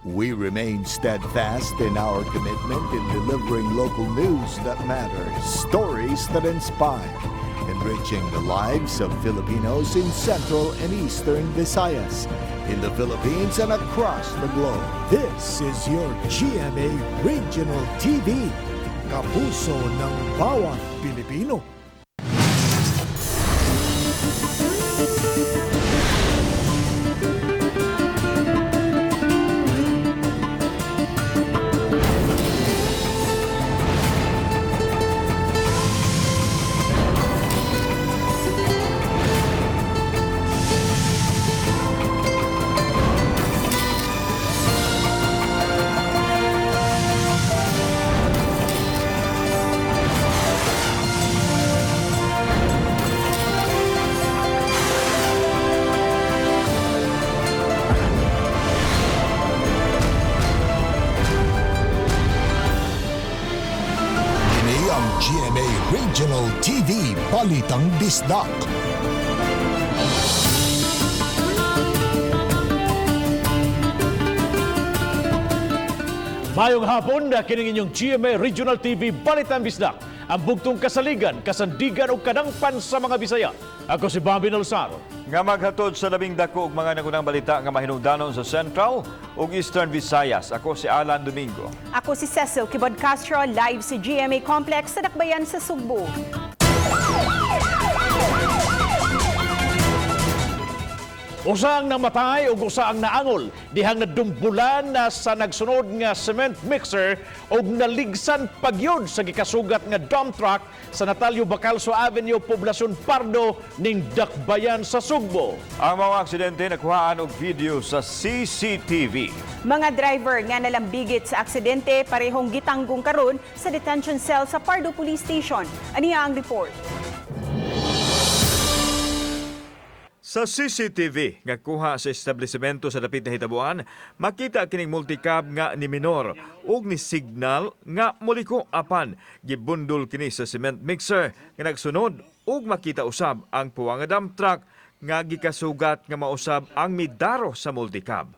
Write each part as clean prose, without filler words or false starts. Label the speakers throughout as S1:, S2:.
S1: We remain steadfast in our commitment in delivering local news that matters, stories that inspire, enriching the lives of Filipinos in Central and Eastern Visayas, in the Philippines and across the globe. This is your GMA Regional TV, kapuso ng bawat Pilipino. Kini ang GMA Regional TV Balitang Bisdak.
S2: Mayong hapon na kining inyong GMA Regional TV Balitang Bisdak. Ang bugtong kasaligan, kasandigan ug kadangpan sa mga Bisaya. Ako si Bobby Nalsaro.
S3: Nga maghatod sa labing dako og mga nagunang balita nga mahinungdanon sa Central ug Eastern Visayas. Ako si Alan Domingo.
S4: Ako si Cecil Kibod Castro, live sa GMA Complex sa Dakbayan sa Sugbo.
S2: Usa ang namatay ug usa ang naangol dihang nadumbulan na sa nagsunod nga cement mixer ug naligsan pagyud sa gikasugat nga dump truck sa Natalio Bacalso Avenue, Poblacion Pardo ning Dakbayan sa Sugbo.
S3: Ang mga aksidente nakuhaan og video sa CCTV.
S4: Mga driver nga nalambigit sa aksidente parehong gitanggong karon sa detention cell sa Pardo Police Station. Aniya ang report.
S3: Sa CCTV nga kuha sa establishmento sa dapit na hitabuan, makita kining multicab nga ni minor ug ni signal nga muliko apan gibundol kini sa cement mixer nga nagsunod ug makita usab ang puwang nga dump truck nga gikasugat nga mausab ang midaro sa multicab.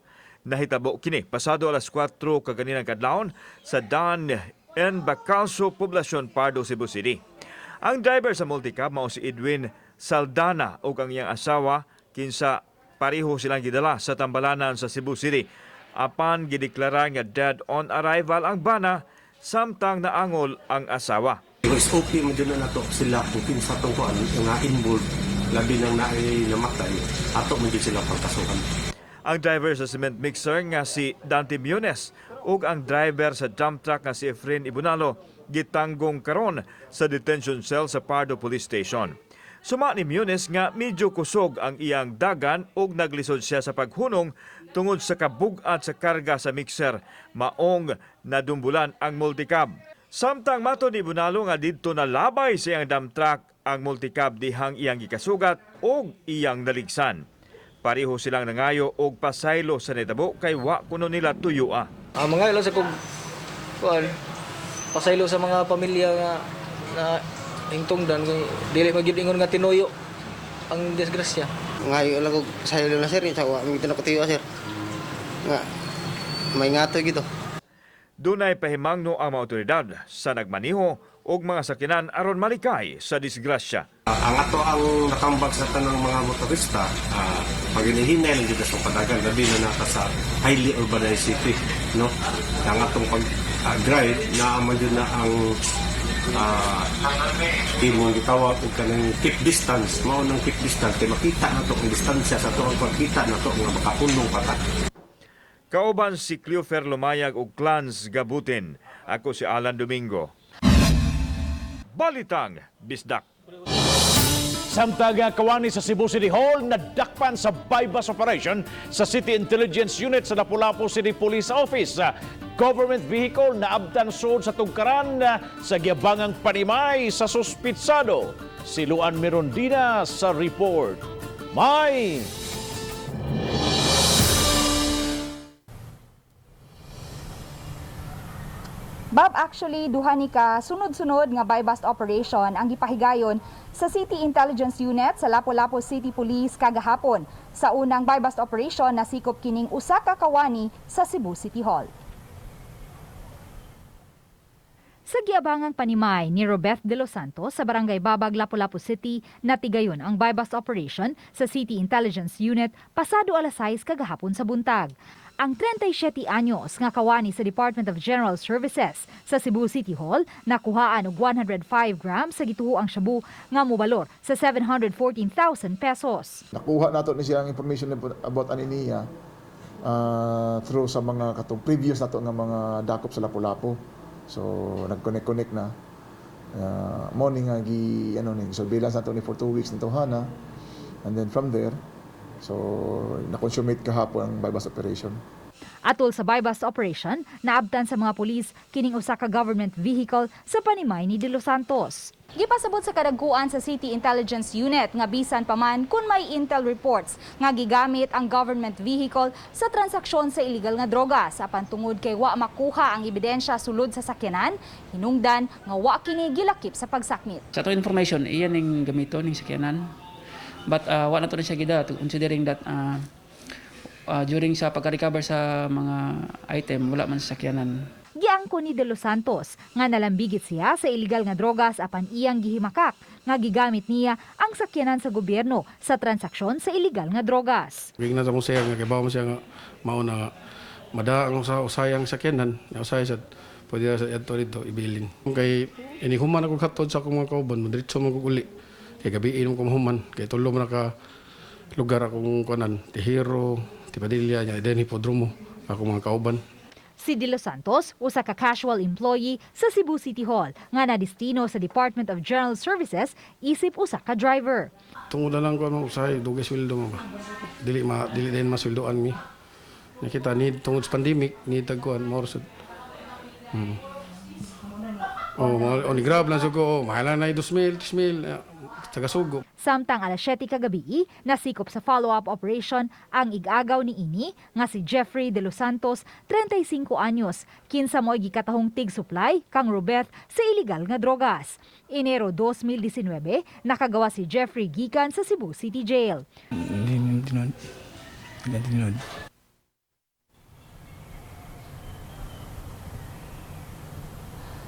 S3: Nahitabo kini pasado alas 4 kaganinang kadlawon sa Dan N. Bacalso, Poblacion Pardo, Cebu City. Ang driver sa multicab mao si Edwin Saldana ug ang iyang asawa kinsa pareho silang gidala sa tambalanan sa Cebu City. Apan gideklara nga dead on arrival ang bana samtang naangol ang asawa.
S5: Yung SOP mo dyan na nato sila kung kinsa tong kuan nga involved labi nang naay namatay ato man jud sila pagkasuhan.
S3: Ang driver sa cement mixer nga si Dante Munes ug ang driver sa dump truck nga si Efren Ibunalo gitanggong karon sa detention cell sa Pardo Police Station. Suma ni Munes nga medyo kusog ang iyang dagan ug naglisod siya sa paghunong tungod sa kabug-at sa karga sa mixer maong nadumbulan ang multicab. Samtang mato ni Ibunalo nga didto nalabay sa iyang dump truck ang multicab dihang iyang gikasugat ug iyang naligsan. Pareho silang nangayo og pasaylo sa nitabo kay wa kuno nila tuyoa.
S6: Ang mga ilo sa kog kuan pasaylo sa mga pamilya nga na hingtungdan kay dili magyud ingon nga tinuyo ang disgrasya.
S7: Ngayo lang ko sayo na sir, sa wa mi ko tiyo sir. Nga may ngato gito.
S3: Dunay pahimangno ang mga otoridad sa nagmaniho og mga sakinan aron malikay sa disgrasya.
S5: Ang ato ang nakambag sa tanang mga motorista, paginihinay lang jud sa padagan labi na nata sa highly urbanized city, no? Ang atong pag drive naa man jud na ang imong gitawag og kanang keep distance, mao nang keep distance kay makita nato ang distansya sa ato ang pagkita nato nga makahunong pa ta.
S3: Kauban si Cleofer Lumayag og Clans Gabutin. Ako si Alan Domingo. Balitang Bisdak.
S2: Samtang kawani sa Cebu City Hall nadakpan sa bypass operation sa City Intelligence Unit sa Lapu-Lapu City Police Office. Government vehicle naabtan sud sa tugkaran sa giabangang panimay sa suspitsado. Si Luan Mirondina sa report. May
S8: Bob, actually, duha ni ka sunod-sunod nga buy-bust operation ang gipahigayon sa City Intelligence Unit sa Lapu-Lapu City Police kagahapon. Sa unang buy-bust operation, nasikop kining usa ka kawani sa Cebu City Hall. Sa giabangang panimay ni Robeth de los Santos sa Barangay Babag, Lapu-Lapu City, natigayon ang buy-bust operation sa City Intelligence Unit pasado alas 6 kagahapon sa buntag. Ang 37 anyos nga kawani sa Department of General Services sa Cebu City Hall nakuhaan og 105 grams sa gituoang shabu nga mobalor sa 714,000 pesos.
S9: Nakuha nato ni siya ang information about ani niya through sa mga katong previous nato nga mga dakop sa Lapu-Lapu. So nag-connect-connect na. Mo ni nga gi ano ni surveillance nato ni for 2 weeks nito hana. And then from there, so na-consummate kahapon ang buy-bust operation.
S8: Atol sa buy-bust operation, naabtan sa mga pulis kining usa ka government vehicle sa panimay ni De Los Santos. Gipasabot sa kadagkuan sa City Intelligence Unit nga bisan pa man kung may intel reports nga gigamit ang government vehicle sa transaksyon sa illegal nga droga sa pantungod kay wa makuha ang ebidensya sulod sa sakyanan, hinungdan nga wa kini gilakip sa pagsakmit.
S10: Sa ato information, iyan ning gamito ning sakyanan. But wa na to ni siya gida considering that during sa pagka-recover sa mga item, wala man sa sakyanan.
S8: Giangko ni De Los Santos nga nalambigit siya sa illegal nga drogas apan iyang gihimakak nga gigamit niya ang sakyanan sa gobyerno sa transaksyon sa illegal nga drogas.
S11: Gigna sa mo siya nga kibaw mo siya nga mao na nga mada ang sa usayang sakyanan, na usay sa pwede ra sa adto dito ibilin. Kay ini human ako katod sa akong mga kauban, mo man ko uli. Kay gabi mo ko mahuman, kay tulo man ka lugar akong kuanan, Tihero, Tipadilla, nya den Hipodromo akong mga kauban.
S8: Si De Los Santos, usa ka casual employee sa Cebu City Hall nga nadestino sa Department of General Services isip usa ka driver.
S11: Tungod na lang ko ang usahay, dugay sweldo mo ba. Dili ma dili din masweldoan mi. Nakita ni tungod sa pandemic ni tagkuan mo sad. Oh, mo ni grab lang sugo, oh, mahal na 2,000, 3,000, taga sugo.
S8: Samtang alas 7 kagabi, nasikop sa follow-up operation ang igagaw ni ini nga si Jeffrey De Los Santos, 35 anyos, kinsa mo'y gikatahong tig-supply kang Robert sa illegal nga drogas. Enero 2019, nakagawa si Jeffrey gikan sa Cebu City Jail.
S12: Hindi tinuod. Hindi tinuod.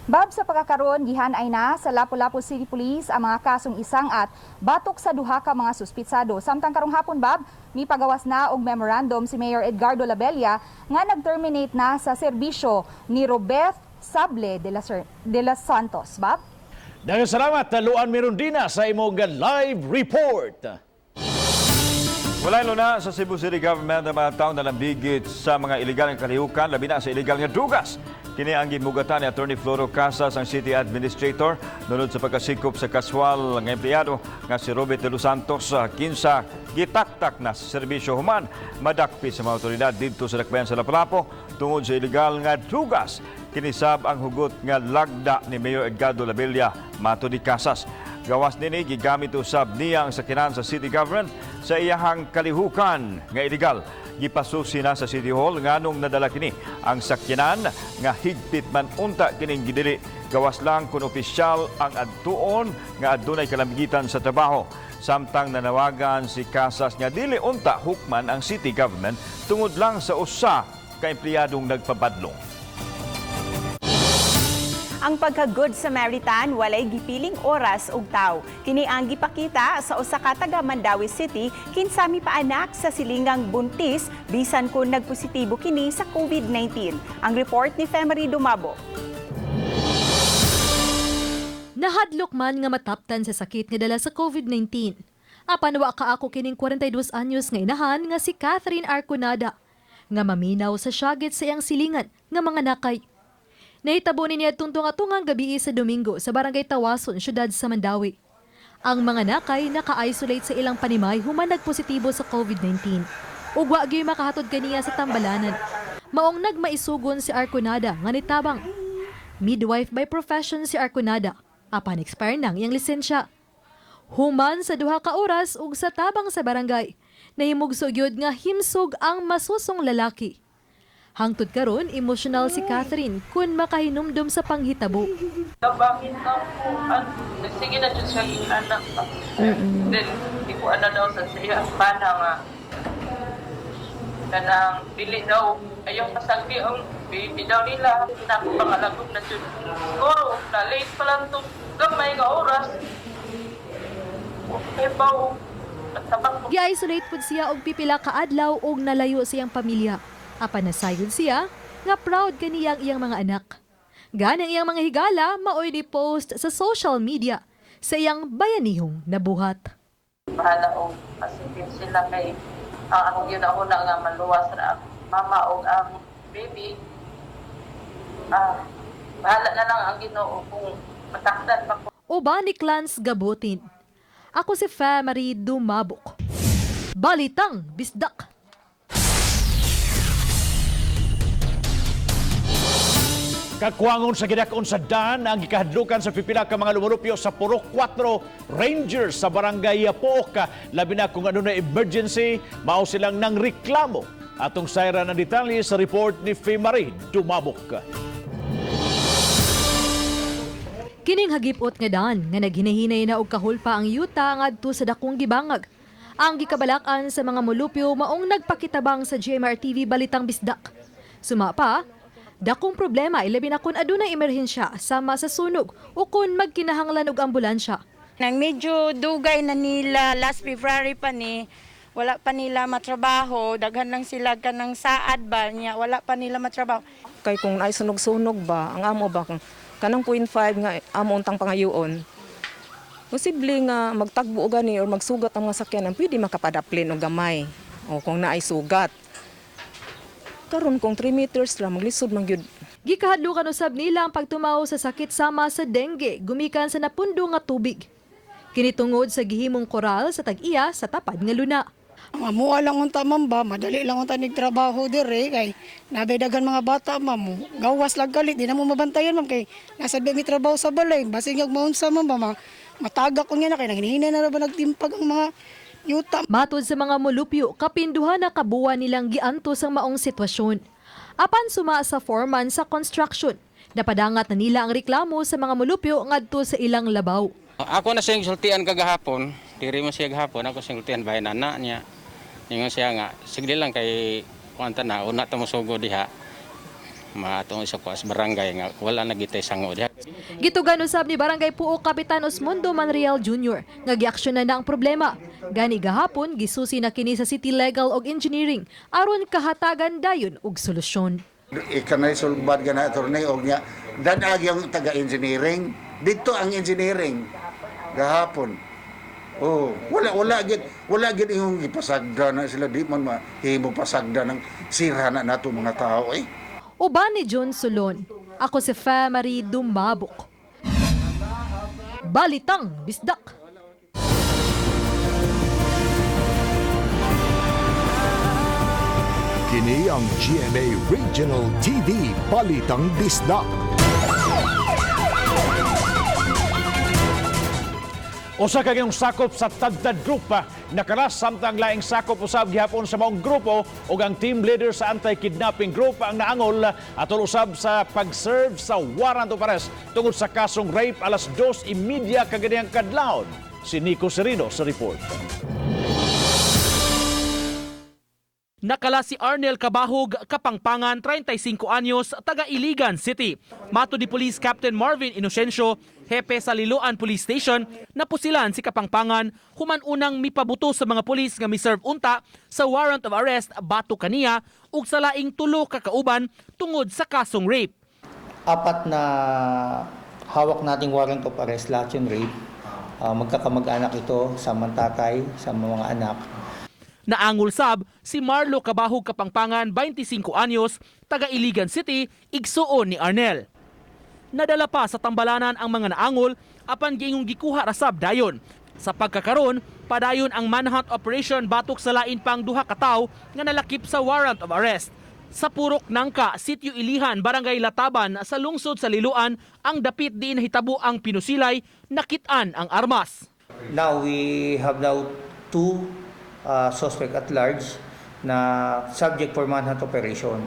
S8: Bab, sa pagkakaroon, gihanay na sa Lapu-Lapu City Police ang mga kasong isang at batok sa duha ka mga suspitsado. Samtang karong hapon, Bab, mipagawas na og memorandum si Mayor Edgardo Labella nga nag-terminate na sa serbisyo ni Robeth Sable de la Santos. Bab?
S2: Daghang salamat, Luan Mirundina, sa imong live report.
S3: Walay luna sa Cebu City Government ang mga taong nalambigit sa mga illegal nga kalihukan, labi na sa illegal nga drugas. Kini ang gimugatan ni Attorney Floro Casas, ang City Administrator, nunod sa pagkasikop sa kaswal nga empleyado nga si Robert de Los Santos, kinsa gitaktak na sa serbisyo human madakpi sa mga otoridad didto sa dakbayan sa Lapu-Lapu tungod sa illegal nga drugas. Kinisab ang hugot nga lagda ni Mayor Edgardo Labella, matud ni Casas. Gawas nini, gigamit usab niya ang sakyanan sa city government sa iyahang kalihukan nga illegal. Gipasusi na sa City Hall nganong nadala kini ang sakyanan nga higpit man unta kining gidili. Gawas lang kung opisyal ang adtuon nga adunay kalambigitan sa trabaho. Samtang nanawagan si Casas nga dili unta hukman ang city government tungod lang sa usa ka empleyadong nagpabadlong.
S4: Ang pagka-Good Samaritan walay gipiling oras ug taw. Kini ang gipakita sa usa ka taga Mandaue City kinsa mipaanak sa silingang buntis bisan kun nagpositibo kini sa COVID-19. Ang report ni Femery Dumabo.
S13: Nahadlok man nga mataptan sa sakit nga dala sa COVID-19. Apan wa kaako kining 42 anyos nga inahan nga si Catherine Arconada nga maminaw sa syagit sa iyang silingan nga mga nakay. Nahitabo ni niya tungtong gabi sa Domingo sa Barangay Tawason, syudad sa Mandaue. Ang mga nakay naka-isolate sa ilang panimay human nagpositibo sa COVID-19. Ug wa gyud makahatod kaniya sa tambalanan. Maong nagmaisugon si Arconada nga nitabang. Midwife by profession si Arconada, apan expire nang iyang lisensya. Human sa 2 ka oras ug sa tabang sa barangay, nahimugso gyud nga himsog ang masusong lalaki. Hangtod karon, emosyonal si Catherine kun makahinumdom sa panghitabo.
S14: Kabangin na po. Sige na dyan siya yung anak. Then, di ko ano daw sa siya. Pana nga. Kanang dili daw. Ayaw pasagdi ang baby daw nila. Pinapangalagog na dyan. Siguro, na late pa lang itong gamay nga oras. Okay ba? At
S13: Gi-isolate pud siya og pipila ka adlaw og nalayo sa iyang pamilya. Apan nasayod siya nga proud kaniyang iyang mga anak. Ganang iyang mga higala maoy ni post sa social media sa iyang bayanihong nabuhat.
S14: Bahala og pasipin sila kay ang akong yun ako na nga maluwas ra ang mama og ang baby. Bahala na lang ang Ginoo kung matakdan pa ko.
S13: Uban ni Clans Gabutin. Ako si Famary Dumabok. Balitang Bisdak.
S2: Kakwangon sa gidakon sa daan ang gikahadlukan sa pipila ka mga lumulupyo sa Purok 4 Rangers sa Barangay Pook. Labi na kung ano na emergency, mao silang nang reklamo. Atong sayra ng detalye sa report ni Fimari Dumabok.
S13: Kining hagipot nga daan nga naghinahinay na og kahulpa ang yuta ngadto sa dakong gibangag. Ang gikabalak-an sa mga molupyo maong nagpakitabang sa GMR TV Balitang Bisdak. Suma pa, dakong problema ilabi na kun adunay emerhensya sama sa sunog o kun magkinahanglan og ambulansya.
S15: Nang medyo dugay na nila last February pa ni, wala pa nila matrabaho, daghan lang sila kanang saad ba niya, wala pa nila matrabaho.
S16: Kay kung ay sunog-sunog ba, ang amo ba kung kanang 0.5 nga amo untang pangayoon. Posible nga magtagbo gani or magsugat ang mga sakyanan, pwede makapadaplin og gamay o kung naay sugat. Karon kung 3 meters ra maglisod man gyud.
S13: Gikahadlukan usab nila ang pagtumaw sa sakit sama sa dengue gumikan sa napundo nga tubig. Kini tungod sa gihimong koral sa tag-iya sa tapad nga luna.
S17: Mamuha lang unta ma'am ba, madali lang unta nagtrabaho dire kay nabay daghan mga bata ma'am. Gawas lang galit, di na mo mabantayan ma'am kay nasa mi trabaho sa balay, basig ag maunsa ma'am ba, matagak ko niya na kay naghinihina na ra ba nagtimpag ang mga yuta.
S13: Matod sa mga molupyo, kapinduha na kabuwan nilang giantos ang maong sitwasyon. Apan suma sa foreman sa construction, napadangat na nila ang reklamo sa mga molupyo ngadto sa ilang labaw.
S18: Ako na siyang sultian kagahapon, diri mo siya gahapon, ako siyang sultian bahin anak niya. Ingon siya nga, sige lang kay kuanta na, una ta mo sugo diha. Maatong isa ko as barangay nga, wala na gitay sango diha.
S13: Gitugan usab ni Barangay Puok Kapitan Osmundo Manriel Jr. nga giaksyonan na ang problema. Gani gahapon gisusi na kini sa City Legal og Engineering aron kahatagan dayon og solusyon.
S19: Ikanay sulbad ka na attorney og niya danag yung taga-engineering dito ang engineering gahapon. Oh, wala gid yung ipasagda na sila, di man mahimo pasagda ng sira na nato mga tao eh.
S13: Uban ni John Solon. Ako si Marie Dumabok. Balitang Bisdak.
S1: Kini ang GMA Regional TV Balitang Bisdak.
S2: Usa ka gayong sakop sa Tadtad Group nakalas samtang laing sakop usab gihapon sa maong grupo ug ang team leader sa anti-kidnapping group ang naangol atol usab sa pag-serve sa warrant of arrest tungod sa kasong rape alas 2:30 kaganihang kadlawon. Si Nico Serino sa report.
S20: Nakala si Arnel Cabahug, Kapangpangan, 35 anyos, taga Iligan City. Mato ni Police Captain Marvin Inocencio, hepe sa Liloan Police Station, napusilan si Kapangpangan human unang mipabuto sa mga pulis nga miserve unta sa warrant of arrest batok kaniya ug sa laing tulo ka kauban tungod sa kasong rape.
S21: Apat na hawak nating warrant of arrest, lahat yung rape. Magkakamag-anak ito sa mantatay, sa mga anak.
S20: Naangol sab si Marlo Cabahug Kapangpangan, 25 anyos, taga Iligan City, igsuon ni Arnel. Nadala pa sa tambalanan ang mga naangol apan giingong gikuha rasab dayon. Sa pagkakaron, padayon ang manhunt operation batok sa lain pang duha ka tawo nga nalakip sa warrant of arrest. Sa Purok Nangka, Sitio Ilihan, Barangay Lataban sa lungsod sa Liloan, ang dapit diin nahitabo ang pinusilay, nakit-an ang armas.
S21: Now we have now two suspect at large. na subject for manhunt operation.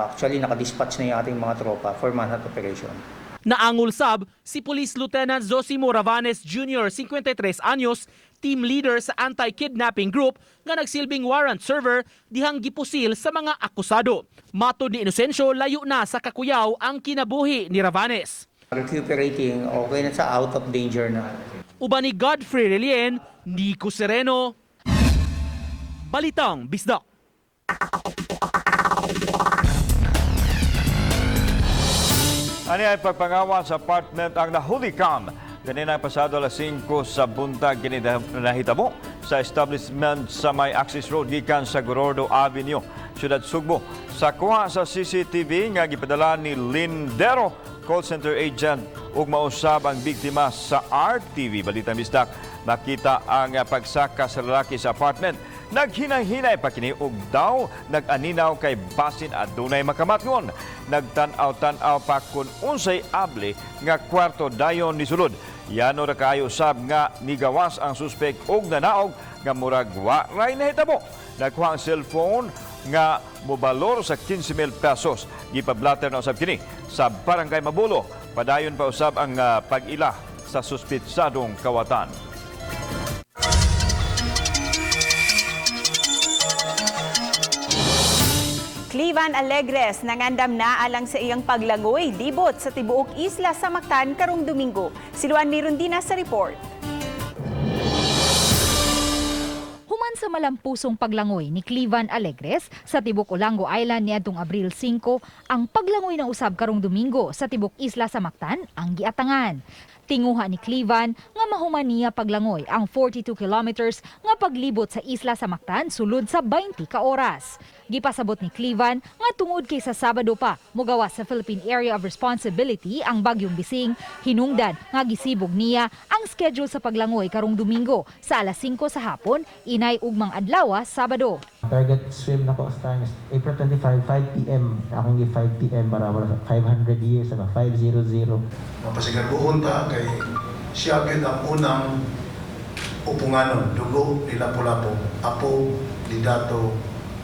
S21: Actually, nakadispatch na yung ating mga tropa for manhunt operation.
S20: Naangol sab si Police Lieutenant Zosimo Ravanes Jr., 53 anyos, team leader sa anti-kidnapping group nga nagsilbing warrant server dihang gipusil sa mga akusado. Matod ni Inocencio, layo na sa kakuyaw ang kinabuhi ni Ravanes.
S21: Recuperating, okay na sa out of danger na.
S20: Uban ni Godfrey Relien, Nico Sereno, Balitang Bisdak.
S3: Ani ay pagpangawa sa apartment ang nahulikam ganina pasado alas 5 sa buntag, kini nahitabo sa establishment sa may Access Road gikan sa Gorordo Avenue, Siyudad Sugbo. Sa kuha sa CCTV nga gipadala ni Lindero, call center agent ug mausab ang biktima sa RTV Balitang Bisdak, makita ang pagsaka sa lalaki sa apartment. Naghinay-hinay pa kini og daw nag-aninaw kay basin adunay makamatngon. Nagtan-aw-tan-aw pa kun unsay abli nga kwarto dayon nisulod. Yano ra kaayo usab nga nigawas ang suspek og nanaog nga murag wa ray nahitabo. Nagkuha ang cellphone nga mobalor sa 15,000 pesos. Gipablater na usab kini sa Barangay Mabulo. Padayon pa usab ang pag-ila sa suspitsadong kawatan.
S4: Clevan Alegres nangandam na alang sa iyang paglangoy libot sa tibuok isla sa Mactan karong Domingo. Si Luan Mirundina sa report.
S8: Human sa malampusong paglangoy ni Clevan Alegres sa Tibok Olango Island niadtong Abril 5, ang paglangoy na usab karong Domingo sa Tibok Isla sa Mactan ang giatangan. Tinguha ni Clevan nga mahuman niya paglangoy ang 42 kilometers nga paglibot sa isla sa Mactan sulod sa 20 ka oras. Gipasabot ni Clevan nga tungod kay sa Sabado pa mogawas sa Philippine Area of Responsibility ang bagyong Bising, hinungdan nga gisibog niya ang schedule sa paglangoy karong Domingo sa alas 5 sa hapon, inay ugmang adlaw Sabado.
S6: Target swim nako sa time is April 25, 5 p.m. Akong gi 5 p.m. para wala sa 500 years, ano, 500.
S22: Mapasigarbuhon ta kay siya gyud ang unang upunganon, dugo ni Lapu-Lapu, apo ni Dato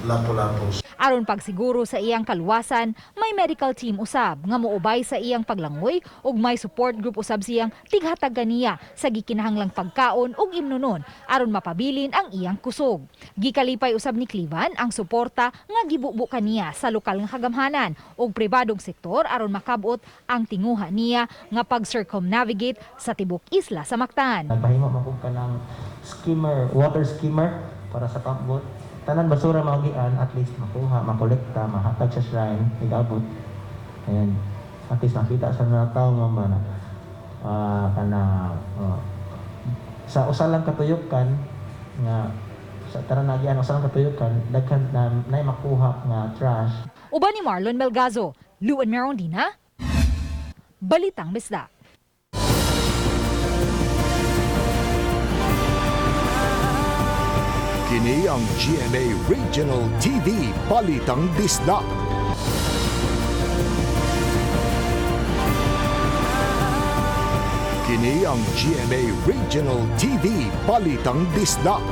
S22: Lapu-Lapu.
S8: Aron pagsiguro sa iyang kaluwasan, may medical team usab nga moubay sa iyang paglangoy ug may support group usab siyang tighatag kaniya sa gikinahanglang pagkaon ug imnonon aron mapabilin ang iyang kusog. Gikalipay usab ni Clevan ang suporta nga gibubo kaniya sa lokal nga kagamhanan ug pribadong sektor aron makabot ang tinguha niya nga pag-circumnavigate sa tibok isla sa Mactan.
S6: Nagpahimo man kog kanang skimmer, water skimmer para sa pump boat. Tanan basura magian, at least makuha, makolekta, mahatag sa shrine, igabot. Ayan, at least makita sa mga tao nga ba na kana sa usa lang katuyukan nga sa tanan nagyan usa lang katuyukan daghan na nay makuha nga trash.
S8: Uban ni Marlon Melgazo, Luan Merondina, Balitang Bisdak.
S1: Kini ang GMA Regional TV Balitang Bisdak. Kini ang GMA Regional TV Balitang Bisdak.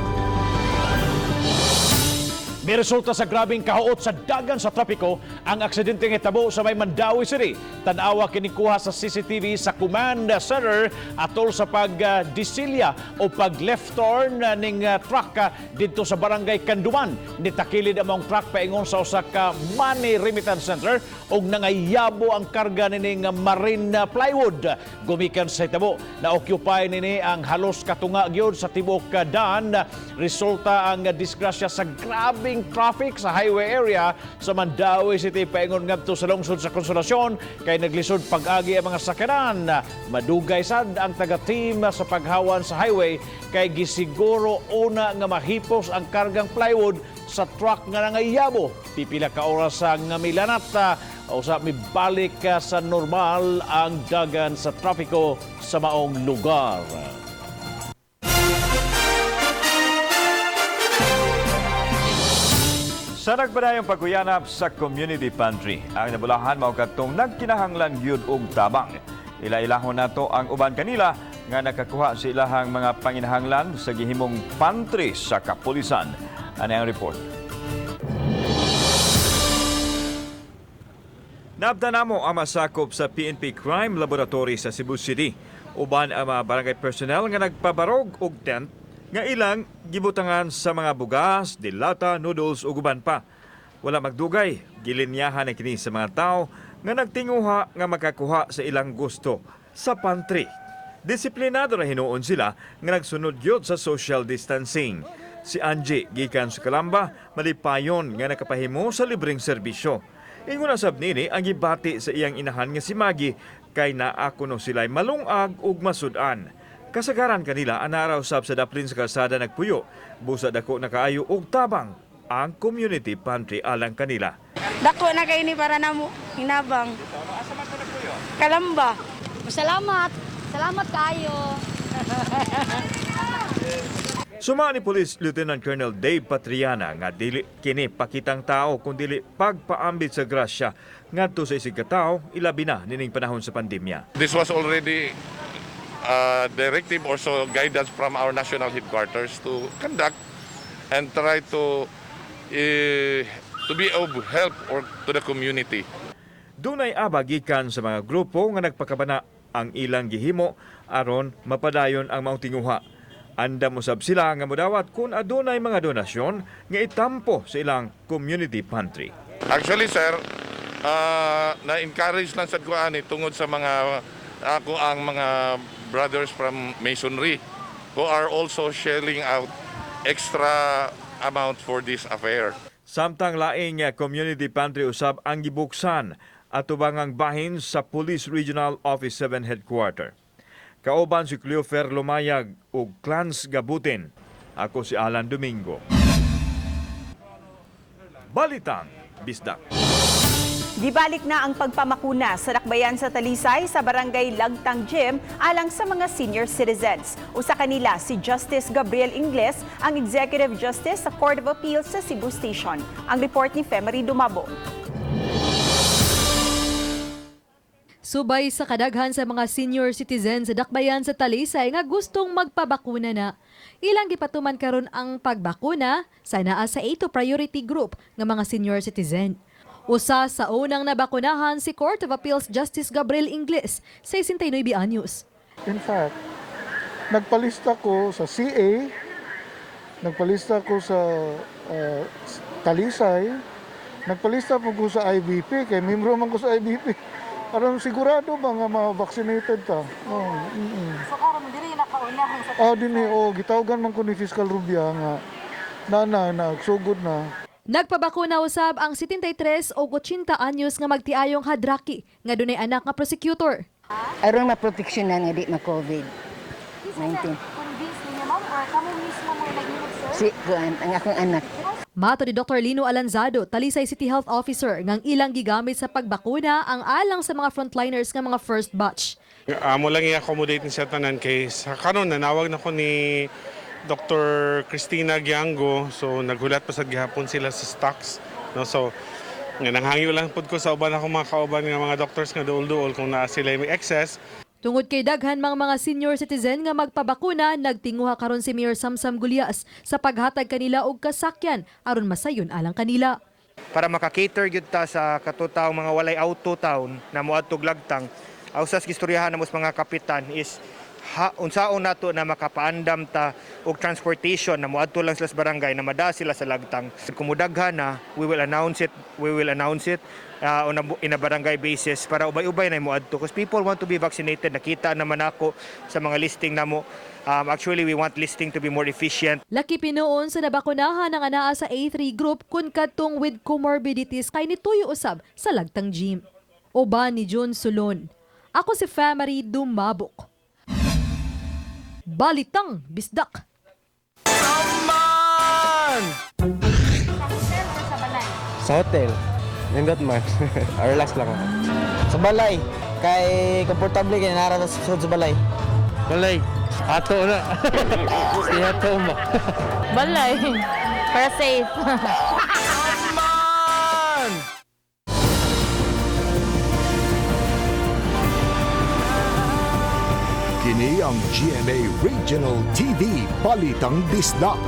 S2: May resulta sa grabing kahuot sa dagan sa trapiko ang aksidente nga hitabo sa may Mandaue City. Tan-awa kini kuha sa CCTV sa command center atol sa pagdisilya o pag left turn ning truck didto sa barangay Canduman. Nitakilid ang maong truck paingon sa usa ka money remittance center ug nangayabo ang karga nining marine plywood. Gumikan sa hitabo, na-occupy nini ang halos katunga gyud sa tibuok daan. Resulta ang disgrasya sa grabing traffic sa highway area sa Mandaue City paingon ngadto sa lungsod sa Consolacion kay naglisod pag-agi ang mga sakyanan. Madugay sad ang taga-team sa paghawan sa highway kay gisiguro una nga mahipos ang kargang plywood sa truck nga nangayabo. Pipila ka oras ang milanat o sa mibalik sa normal ang dagan sa trapiko sa maong lugar.
S3: Sa nagpadayong pagkuyanap sa community pantry, ang nabulahan mao kadtong nagkinahanglan gyud og tabang. Ila-ilahon nato ang uban kanila nga nakakuha sa ilahang mga panginahanglan sa gihimong pantry sa kapulisan. Ani ang report. Naabtan namo ang masakop sa PNP Crime Laboratory sa Cebu City. Uban ang mga barangay personnel nga nagpabarog og tent nga ilang gibutangan sa mga bugas, dilata, noodles ug uban pa. Wala magdugay, gilinyahan na kini sa mga tao nga nagtinguha nga makakuha sa ilang gusto sa pantry. Disiplinado ra hinuon sila nga nagsunod gyud sa social distancing. Si Angie gikan sa Calamba malipayon nga nakapahimo sa libreng serbisyo. Ingon na sab nini ang gibati sa iyang inahan nga si Maggie kay naa kuno sila'y malungag ug masud-an. Kasagaran kanila anaa ra usab sa daplin sa kalsada nagpuyo, busa dako na kaayo og tabang ang community pantry alang kanila.
S15: Dako na kay ni para namo hinabang. Kalamba.
S5: Salamat. Salamat kaayo.
S3: Suma ni Police Lieutenant Colonel Dave Patriana nga dili kini pakitang tao kun dili pagpaambit sa grasya ngadto sa isig ka tawo, ilabi na nining panahon sa pandemya.
S7: This was already directive or so guidance from our national headquarters to conduct and try to be of help or to the community.
S3: Dunay abag gikan sa mga grupo nga nagpakabana ang ilang gihimo aron mapadayon ang maong tinguha. Andam usab sila nga modawat kung adunay mga donasyon nga itampo sa ilang community pantry.
S7: Actually, sir, na-encourage lang sad ko ani tungod sa mga ako ang mga brothers from Masonry who are also shelling out extra amount for this affair.
S3: Samtang laing community pantry usab ang gibuksan atubangang bahin sa Police Regional Office 7 Headquarter. Kauban si Cleofer Lumayag ug Clans Gabutin. Ako si Alan Domingo. Balitang Bisdak.
S4: Gibalik na ang pagpamakuna sa dakbayan sa Talisay sa Barangay Lagtang Gym alang sa mga senior citizens. Usa kanila si Justice Gabriel Ingles, ang Executive Justice sa Court of Appeals sa Cebu Station. Ang report ni Femery Dumabo.
S13: Subay sa kadaghan sa mga senior citizen sa dakbayan sa Talisay nga gustong magpabakuna na. Ilang gipatuman karon ang pagbakuna sa naa sa A2 priority group nga mga senior citizen. Usa sa unang nabakunahan si Court of Appeals Justice Gabriel Ingles, 69 anyos.
S23: In fact, nagpalista ko sa CA, nagpalista ko sa Talisay, nagpalista po ko sa IBP, kay membro man ko sa IBP. Aron sigurado ba nga ma-vaccinated ta? Oh.
S5: So karon diri nakauna sa
S23: Ah, dinhi, oh, gitawagan man ko ni Fiscal Rubia nga na na nagsugod na.
S13: Nagpabakuna usab ang 73 o 80 anyos nga magtiayong hadraki nga dunay anak nga prosecutor.
S24: Aron maproteksyonan nga di ma-COVID-19.
S5: Convince ninyo, ma'am, or kamo mismo mo naghimog, sir?
S24: Si kuan ang akong anak.
S13: Mato ni Dr. Lino Alanzado, Talisay City Health Officer, ngang ilang gigamit sa pagbakuna ang alang sa mga frontliners nga mga first batch.
S25: Amo lang i-accommodate ni siya tanan kay sa karon nanawag na ko ni Dr. Christina Giango, so naghulat pa sad gihapon sila sa stocks, no? So nga nanghangyo lang pud ko sa uban akong mga kauban nga mga doctors nga duol-duol kung naa sila may excess.
S13: Tungod kay daghan mang mga senior citizen nga magpabakuna, nagtinguha karon si Mayor Samsam Gullas sa paghatag kanila og kasakyan aron masayon alang kanila.
S26: Para maka-cater gyud ta sa katutaw mga walay auto town na moadtog Lagtang. Ang usas gistoryahan namo sa mga kapitan is ha, unsaon nato na makapaandam ta og transportation na moadto lang sila sa barangay na mada sila sa Lagtang. Kung mudaghan na, we will announce it on a barangay basis para ubay-ubay na moadto because people want to be vaccinated. Nakita naman ako sa mga listing namo. Actually, we want listing to be more efficient.
S13: Laki pinuon sa nabakunahan ang anaa sa A3 group kun kadtong with comorbidities kay nituyo usab sa Lagtang Gym. Uban ni John Sulon. Ako si Famary Dumabok. Balitang Bisdak.
S27: Man!
S6: Sa hotel. Nindot man. Relax lang ako. Sa balay. Kay komportable kay nara sa sa balay.
S28: Balay. Ato na. Stay at home ba?
S5: Balay. Para safe.
S27: Man!
S1: Kini ang GMA Regional TV Balitang Bisdak.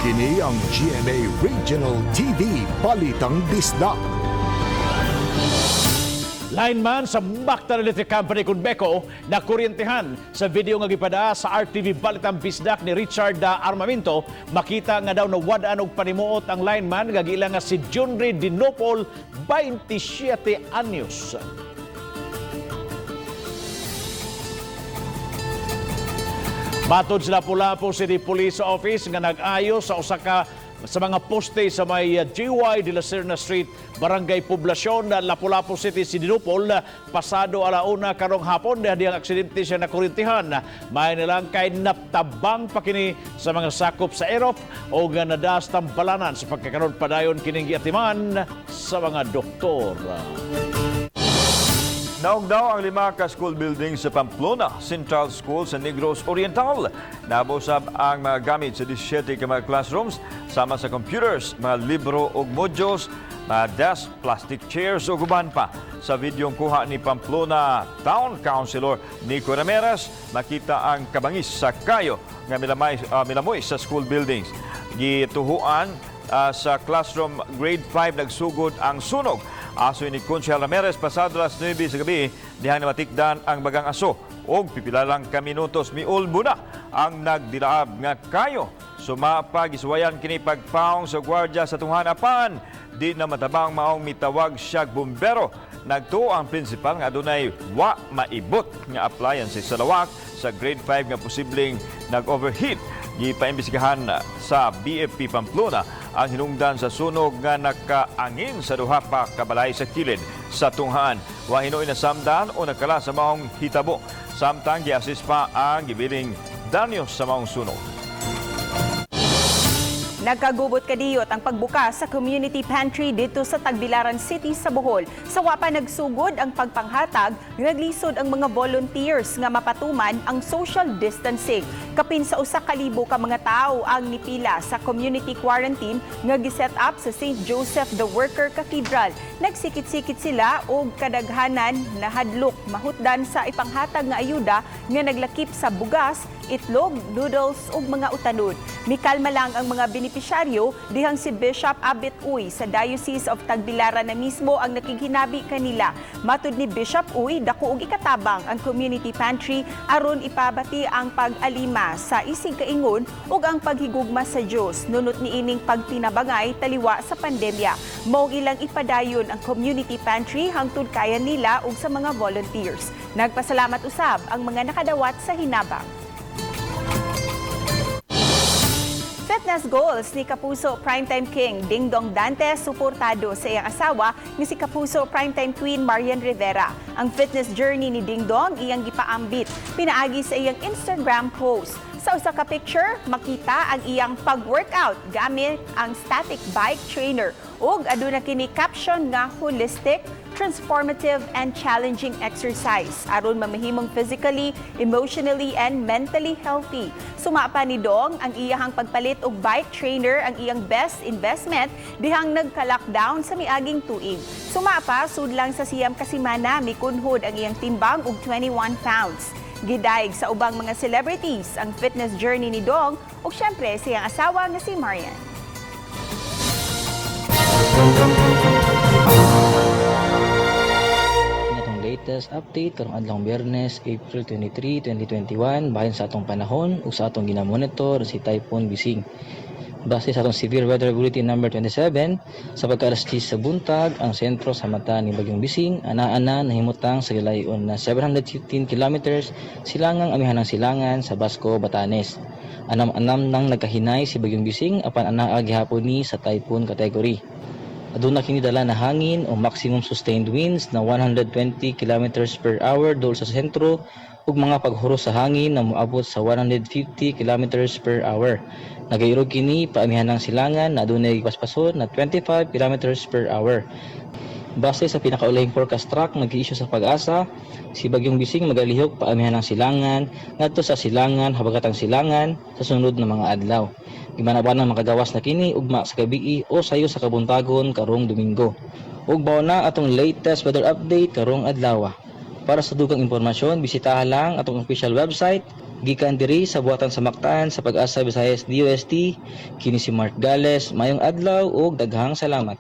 S1: Kini Kini ang GMA Regional TV Balitang Bisdak.
S2: Lineman sa Mactan Electric Company Conbeco na kuryentehan sa video nga gipada sa RTV Balitang Bisdak ni Richard Armamento, makita nga daw nawad-an og panimuot ang lineman nga giila nga si Junri Dinopol, 27 anyos. Matod sa Lapu-Lapu City Police Office nga nag-ayo sa usa ka sa mga poste sa may GY de la Serna Street, Barangay Poblacion, Lapu-Lapu City, si Dinupol, pasado 1:00 karong hapon dahil ang aksidente siya nakurintihan. May nilang kay naptabang pa kini sa mga sakop sa EROP o nga nadas tambalanan sa pagkakaroon padayon kining giatiman sa mga doktor.
S3: Naog daw ang 5 ka school building sa Pamplona Central School sa Negros Oriental. Nabosab ang mga gamit sa 17 ka mga classrooms sama sa computers, mga libro ug modules, mga desk, plastic chairs ug uban pa. Sa videong kuha ni Pamplona Town Councilor Nico Ramirez, makita ang kabangis sa kayo nga milamoy sa school buildings. Gituhuan sa classroom grade 5 nagsugod ang sunog. Aso ni Conchel Ramirez pasado alas 9 sa gabi dihang namatikdan ang bagang aso og pipila lang ka minutos miulbo na ang nagdilaab nga kayo. Sumapa gisuwayan kini pagpaong sa gwardiya sa tunghan apan di na matabang maong mitawag siyag bumbero. Nagtuo ang principal nga adunay wa maibot nga appliances sa lawak sa grade 5 nga posibleng nag-overheat. Gipaimbestigahan sa BFP Pamplona ang hinungdan sa sunog nga nakaangin sa duha pa kabalay sa kilid sa tunghaan. Wa hinuoy nasamdan o nakala sa maong hitabo. Samtang giasis pa ang gibiling danyo sa maong sunog.
S4: Nagkagubot kadiyot ang pagbukas sa community pantry dito sa Tagbilaran City sa Bohol. Sa wapa nagsugod ang pagpanghatag, naglisod ang mga volunteers nga mapatuman ang social distancing. Kapin sa 1,000 ka mga tao ang nipila sa community quarantine nga giset up sa St. Joseph the Worker Cathedral. Nagsikit-sikit sila og kadaghanan nahadlok mahutdan sa ipanghatag nga ayuda nga naglakip sa bugas, itlog, noodles ug mga utanod. Mikalma lang ang mga benepisyaryo dihang si Bishop Abet Uy sa Diocese of Tagbilaran na mismo ang nakighinabi kanila. Matud ni Bishop Uy, dako og ikatabang ang community pantry aron ipabati ang pag-alima sa isig kaingon ug ang paghigugma sa Dios nunot niining pagtinabangay taliwa sa pandemya. Mao ilang ipadayon ang community pantry hangtod kaya nila ug sa mga volunteers. Nagpasalamat usab ang mga nakadawat sa hinabang. Fitness goals ni Kapuso Primetime King Dingdong Dantes suportado sa iyang asawa nga si Kapuso Primetime Queen Marian Rivera. Ang fitness journey ni Dingdong iyang gipaambit pinaagi sa iyang Instagram post. Sa usa ka picture, makita ang iyang pag-workout gamit ang static bike trainer ug aduna kini caption nga holistic, transformative and challenging exercise aron mamahimong physically, emotionally and mentally healthy. Sumapa ni Dong ang iyahang pagpalit og bike trainer ang iyang best investment dihang nagka-lockdown sa miaging tuig. Sumapa sudlang sa 9 ka semana mikunhod ang iyang timbang og 21 pounds. Gidayeg sa ubang mga celebrities ang fitness journey ni Dong ug syempre sa iyang asawa nga si Marian.
S6: Atong latest update karong adlawng Biyernes, April 23, 2021, bahin sa atong panahon ug sa atong ginamonitor si Typhoon Bising. Base sa atong Severe Weather Bulletin number 27, sa pagka-alas 10 sa buntag, ang sentro sa mata ni Bagyong Bising, ana-ana nahimutang sa gilayon na 715 kilometers silangang amihanang silangan sa Basco, Batanes. Anam-anam nang nagkahinay si Bagyong Bising apan anaa gihapon ni sa typhoon category. Aduna kini dala na hangin o maximum sustained winds na 120 kilometers per hour duol sa sentro ug mga paghuros sa hangin na moabot sa 150 kilometers per hour. Nagairog kini paamihanang silangan na adunay paspason na 25 kilometers per hour. Base sa pinakaulahing forecast track nag-issue sa Pag-asa, si Bagyong Bising magalihok paamihanang silangan ngadto sa silangan habagatang silangan sa sunod na mga adlaw. Gimanabanang makagawas na kini ugma sa gabii o sayo sa kabuntagon karong Domingo. Ug mao na atong latest weather update karong adlaw. Para sa dugang impormasyon, bisitahan lang atong official website Gikan diri sa buhatan sa Mactan sa Pag-asa Visayas DOST, kini si Mark Gales, maayong adlaw ug daghang salamat.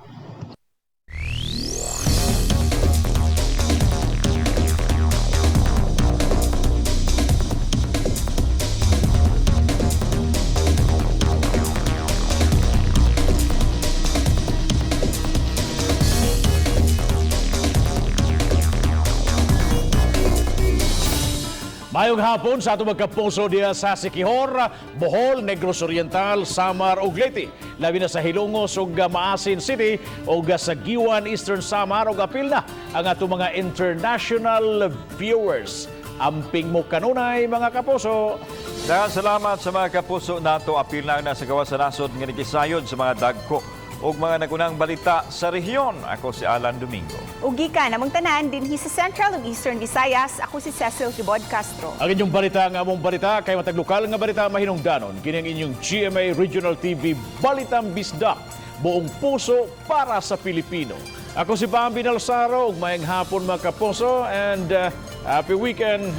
S2: Mayong hapon sa atong magkapuso diha sa Siquijor, Bohol, Negros Oriental, Samar ug Leyte. Labi na sa Hilongos ug Maasin City ug sa Guiuan, Eastern Samar ug apil na ang atong mga international viewers. Amping mo kanunay, mga kapuso.
S3: Daghang salamat sa mga kapuso nato, apil na ang nasa gawas sa nasod nga nikisayod sa mga dagko ug mga nagunang balita sa rehiyon. Ako si Alan Domingo.
S4: Ug gikan namong tanan dinhi sa Central ug Eastern Visayas, ako si Cecil Tibod Castro.
S2: Ang inyong balita nga among balita kay matag lokal nga balita mahinungdanon. Kini ang inyong GMA Regional TV Balitang Bisdak. Buong puso para sa Pilipino. Ako si Bambi Nalsaro ug maayong hapon, mga kapuso, and happy weekend.